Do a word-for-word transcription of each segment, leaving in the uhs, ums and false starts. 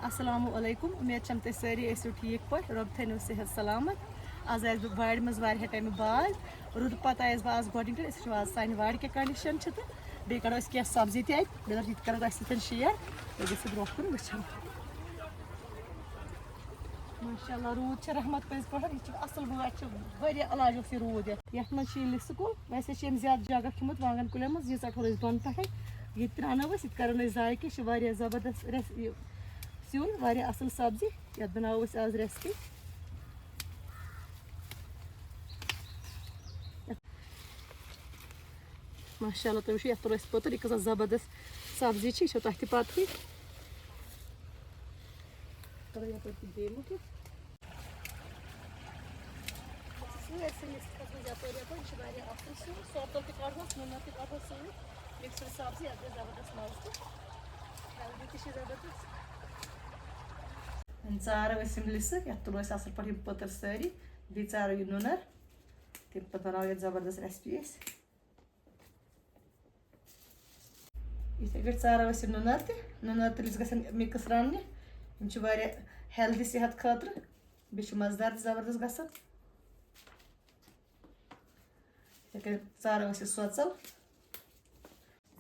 السلام علیکم، امید چھم تُہۍ سٲری ٲسِو ٹھیٖک پٲٹھۍ، رۄب تھٲینو صحت سلامت۔ آز آیس بہٕ وارِ منٛز واریاہ ٹایمہٕ بعد، روٗدٕ پتہٕ آیس بہٕ آز گۄڈٕنِکہِ لٹہِ۔ أسۍ وٕچھو آز سانہِ وارِ کیٛاہ کنڈیشن چھِ تہٕ بیٚیہِ کڑو أسۍ کینٛہہ سبزی تہِ اتہِ، بیٚیہِ دپہٕ یہِ تہِ کرو تۄہہِ سۭتۍ شیر، تُہۍ گٔژھِو برونٛہہ کُن وٕچھُن۔ ماشاءاللہ، روٗد چھِ رحمت پٔزۍ پٲٹھۍ، یہِ چھِ اصل وٲر، چھِ واریاہ علاج اوس یہِ روٗد یتھ۔ یتھ منٛز چھِ یہِ لِسہٕ کُل، ویسے چھِ أمۍ زیادٕ جگہ کھیوٚمُت، وانگن کُلٮ۪ن منٛز، ییٖژاہ ٹھوٚل أسۍ بۄنہٕ پٮ۪ٹھے، یہِ تہِ ترٛاونو أسۍ، یہِ تہِ کرو نہٕ أسۍ ضایع کینٛہہ، یہِ چھِ واریاہ زبردست ریس-، یہِ سیُن، واریاہ اصل سبزی، یتھ بناوو أسۍ آز ریسپی۔ ماشاءاللہ، تُہۍ وٕچھِو، یتھ توٚر اَسہِ پوٚتُر، یہِ کۭژاہ زبردست سبزی چھِ، یہِ چھو تۄہہِ تہِ پتہٕے۔ کرو یپٲرۍ کِنۍ بیٚیہِ مُٹھِ۔ سٲرسٕے لِسٹ کھسو یپٲرۍ یپٲرۍ، یہِ چھُ واریاہ اصل سیُن، سۄتُل تہِ کڑہوس، نُنَر تہِ کڑہوس سۭتۍ، مِکسٕڈ سبزی، یتھ گژھِ زبردست مَزٕ تہٕ ہیلدی تہِ چھِ زبردست۔ وۄنۍ ژارو أسۍ یِم لِسہٕ، یتھ تُلو أسۍ اصل پٲٹھۍ یِم پٔتٕر سٲری، بیٚیہِ ژارو یہِ نُنَر، تَمہِ پتہٕ بناوو یتھ زبردست ریسپی أسۍ۔ یِتھے پٲٹھۍ ژارو أسۍ یہِ نُنَر تہِ۔ نُنَر تُلِس گژھن مِکٕس رَننہِ۔ یِم چھِ واریاہ ہیلدی صحت خٲطرٕ۔ بیٚیہِ چھِ مَزٕدار تہِ زبردست گژھان۔ یِتھے کٔنۍ ژارو أسۍ یہِ سۄژَل۔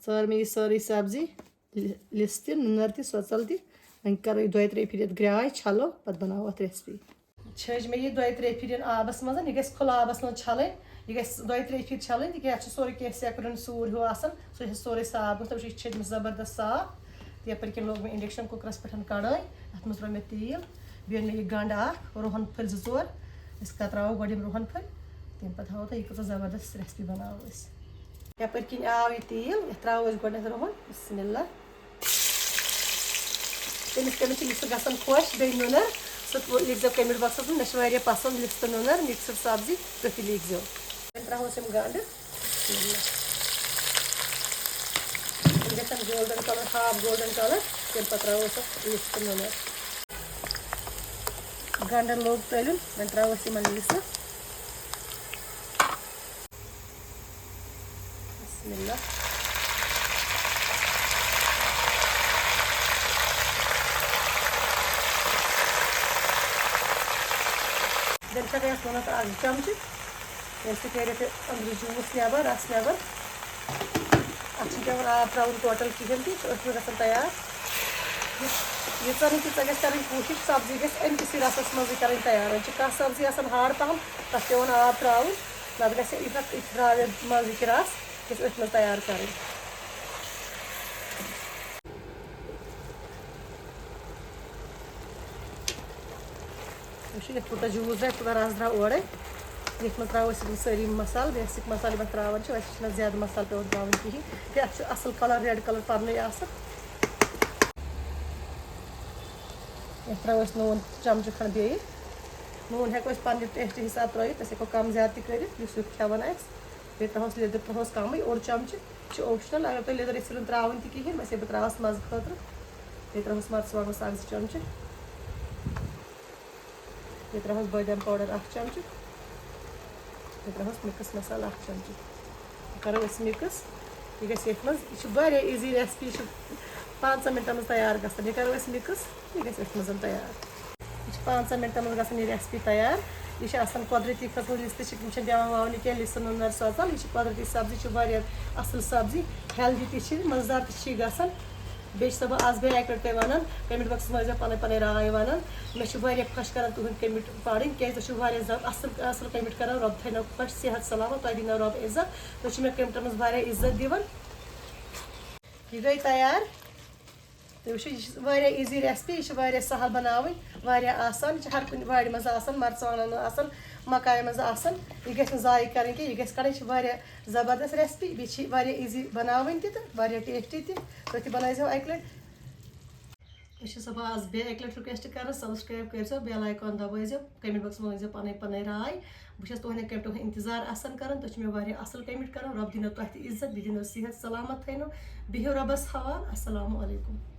ژٲر مےٚ یہِ سٲرٕے سبزی، لِ-، لِس تہِ، نُنَر تہِ، سۄژَل تہِ۔ وۄنۍ کَرو یہِ دۄیہِ ترٛیٚیہِ پھِرِ یَتھ گرٛاے، چھَلو، پَتہٕ بَناوو اَتھ ریسپی۔ چھٔج مےٚ یہِ دۄیہِ ترٛیٚیہِ پھِرِ یِن آبَس منٛز، یہِ گژھِ کھُلہٕ آبَس منٛز چھَلٕنۍ، یہِ گژھِ دۄیہِ ترٛیٚیہِ پھِرِ چھَلٕنۍ، تِکیٛازِ اَتھ چھُ سورُے کینٛہہ سیٚکُن سوٗر ہیوٗ آسان، سُہ چھُ سورُے صاف گوٚمُت۔ تَمہِ چھُ یہِ چھٔجمٕژ زبردست صاف۔ تہٕ یَپٲرۍ کِنۍ لوگ مےٚ induction cookerَس پٮ۪ٹھ کَڑٲے، اَتھ منٛز ترٛوو مےٚ تیٖل، بیٚیہِ اوٚن مےٚ یہِ گَنٛڈٕ اَکھ، رُہَن پھٔلۍ زٕ ژور، أسۍ کَتراوو گۄڈٕ یِم رُہَن پھٔلۍ، تَمہِ پَتہٕ ہاوو تۄہہِ یہِ کۭژاہ زبردست ریسپی بَناوو أسۍ۔ یَپٲرۍ کِنۍ آو یہِ تیٖل، یَتھ ترٛاوو أسۍ گۄڈٕنٮ۪تھ رُہَن، بِسمِ اللہ۔ تٔمِس کٔمِس چھِ لِسہٕ گژھان خۄش، بیٚیہِ نُنَر، سُہ تہِ لیکھزیو comment boxَس منٛز، مےٚ چھِ واریاہ پَسنٛد لِسہٕ تہٕ نُنَر، mixed سبزی، تُہۍ تہِ لیکھزیو۔ وۄنۍ ترٛاوہوس یِم گَنٛڈٕ۔ یِم گژھن golden colour، half golden colour، تَمہِ پَتہٕ ترٛاوو أسۍ اَتھ لِسہٕ تہٕ نُنَر۔ گَنٛڈَن لوگ تٔلیُن، وۄنۍ ترٛاوو أسۍ یِمَن لِسہٕ۔ بسم اللہ۔ تیٚلہِ چھَکھ یَتھ ووٚنُتھ اَکھ زٕ چمچہٕ، ییٚمہِ سۭتۍ نیرِ اَتھ أنٛدرٕ juice نٮ۪بر، رَس نٮ۪بر۔ اَتھ چھُنہٕ پٮ۪وان آب ترٛاوُن total کِہیٖنۍ تہِ، یہِ چھُ أتھۍ منٛز گژھان تیار۔ یہِ، ییٖژاہ نہٕ تیٖژاہ گژھِ کَرٕنۍ کوٗشِش، سبزی گژھِ اَمہِ کِسٕے رَسَس منٛزٕے کَرٕنۍ تیار۔ وۄنۍ چھِ کانٛہہ سبزی آسان hard پَہَم، تَتھ پٮ۪وان آب ترٛاوُن، نَتہٕ گژھِ یہِ تَتھ، یہِ ترٛاوِ منٛزٕے کہِ رَس، یہِ چھِ أتھۍ منٛز تیار کَرٕنۍ۔ وٕچھِو، یَتھ کوٗتاہ juice درٛاو، کوٗتاہ رَس درٛاو اورَے۔ یَتھ منٛز ترٛاوو أسۍ یِم سٲری مصالہٕ، basic مصالہٕ یِم اَتھ ترٛاوان چھِ، اَسہِ چھِنہٕ زیادٕ مصالہٕ پٮ۪وان ترٛاوٕنۍ کِہیٖنۍ۔ تہٕ اَتھ چھُ اَصٕل colour، red colour پَننُے آسان۔ یَتھ ترٛاوو أسۍ نوٗن چمچہٕ کھنٛڈ بیٚیہِ۔ نوٗن ہٮ۪کو أسۍ پَننہِ taste حِساب ترٛٲیِتھ، أسۍ ہٮ۪کو کَم زیادٕ تہِ کٔرِتھ، یُس یُتھ کھٮ۪وان آسہِ۔ بیٚیہِ ترٛاوہوس لیٚدٕر، ترٛاوہوس کَمٕے، اوٚڑ چمچہٕ۔ یہِ چھُ optional، اگر تُہۍ لیٚدٕر یژھِو نہٕ ترٛاوٕنۍ تہِ کِہیٖنۍ، بَس یہِ بہٕ ترٛاوَس مَزٕ خٲطرٕ۔ بیٚیہِ ترٛاوہوس مَرژٕوانٛگنَس اَکھ زٕ چمچہٕ۔ بیٚیہِ ترٛاوہوس بٲدیان powder اَکھ چمچہٕ۔ بیٚیہِ ترٛاوہوس mix مصالہٕ اَکھ چمچہٕ۔ یہِ کَرو أسۍ mix۔ یہِ گژھِ ییٚتھۍ منٛز، یہِ چھِ واریاہ easy recipe، یہِ چھِ پانٛژَن مِنٹَن منٛز تیار گژھان۔ یہِ کَرو أسۍ mix، یہِ گژھِ أتھۍ منٛز تیار۔ یہِ چھِ پانٛژَن مِنٹَن منٛز گژھان یہِ recipe تیار۔ یہِ چھِ آسان قۄدرٔتی کھٔژمٕژ، لِسہٕ تہِ چھِ، یِم چھِنہٕ پٮ۪وان وَونہِ کینٛہہ، لِسہٕ، نُنَر، سۄژَل۔ یہِ چھِ قۄدرٔتی سبزی، چھِ واریاہ اَصٕل سبزی، healthy تہِ چھِ، مَزٕدار تہِ چھِ یہِ گژھان۔ بیٚیہِ چھِ سۄ بہٕ آز بیٚیہِ اَکہِ لَٹہِ تۄہہِ وَنان، comment boxَس منٛز ٲسۍزیو پَنٕنۍ پَنٕنۍ راے وَنان۔ مےٚ چھِ واریاہ خۄش کَران تُہٕنٛدۍ comment پَرٕنۍ، کیٛازِ تُہۍ چھِو واریاہ زیادٕ اَصٕل، اَصٕل comment کَران۔ رۄب تھٲینو خۄش، صحت سلامت، تۄہہِ دِنو رۄب عزت۔ تُہۍ چھِو مےٚ commentَن منٛز واریاہ عزت دِوان۔ یہِ گٔے تیار۔ تُہۍ وٕچھِو، یہِ چھِ واریاہ easy recipe، یہِ چھِ واریاہ سَہَل بَناوٕنۍ، واریاہ آسان۔ یہِ چھِ ہر کُنہِ وارِ منٛز آسان، مَرژٕوانٛگنَن منٛز آسان، مَکایَن منٛز آسان۔ یہِ گژھِ نہٕ ضایع کَرٕنۍ کینٛہہ، یہِ گژھِ کَڑٕنۍ۔ یہِ چھِ واریاہ زبردست recipe، بیٚیہِ چھِ یہِ واریاہ easy بَناوٕنۍ تہِ تہٕ واریاہ tasty تہِ۔ تُہۍ تہِ بَنٲیزیو اَکہِ لَٹہِ۔ أسۍ چھِ سۄ بہٕ آز بیٚیہِ اَکہِ لَٹہِ request کَران، subscribe کٔرۍزیو، bell icon دَبٲیزیو، comment boxَس منٛز ؤنۍزیو پَنٕنۍ پَنٕنۍ راے۔ بہٕ چھَس تُہٕنٛدٮ۪ن commentَن ہُنٛد اِنتظار آسان کَران، تُہۍ چھِو مےٚ واریاہ اَصٕل comment کَران۔ رۄب دِنو تۄہہِ تہِ عزت، بیٚیہِ دِنو صحت سلامت تھٲینو۔ بِہِو رۄبَس حوال۔ السلام علیکُم۔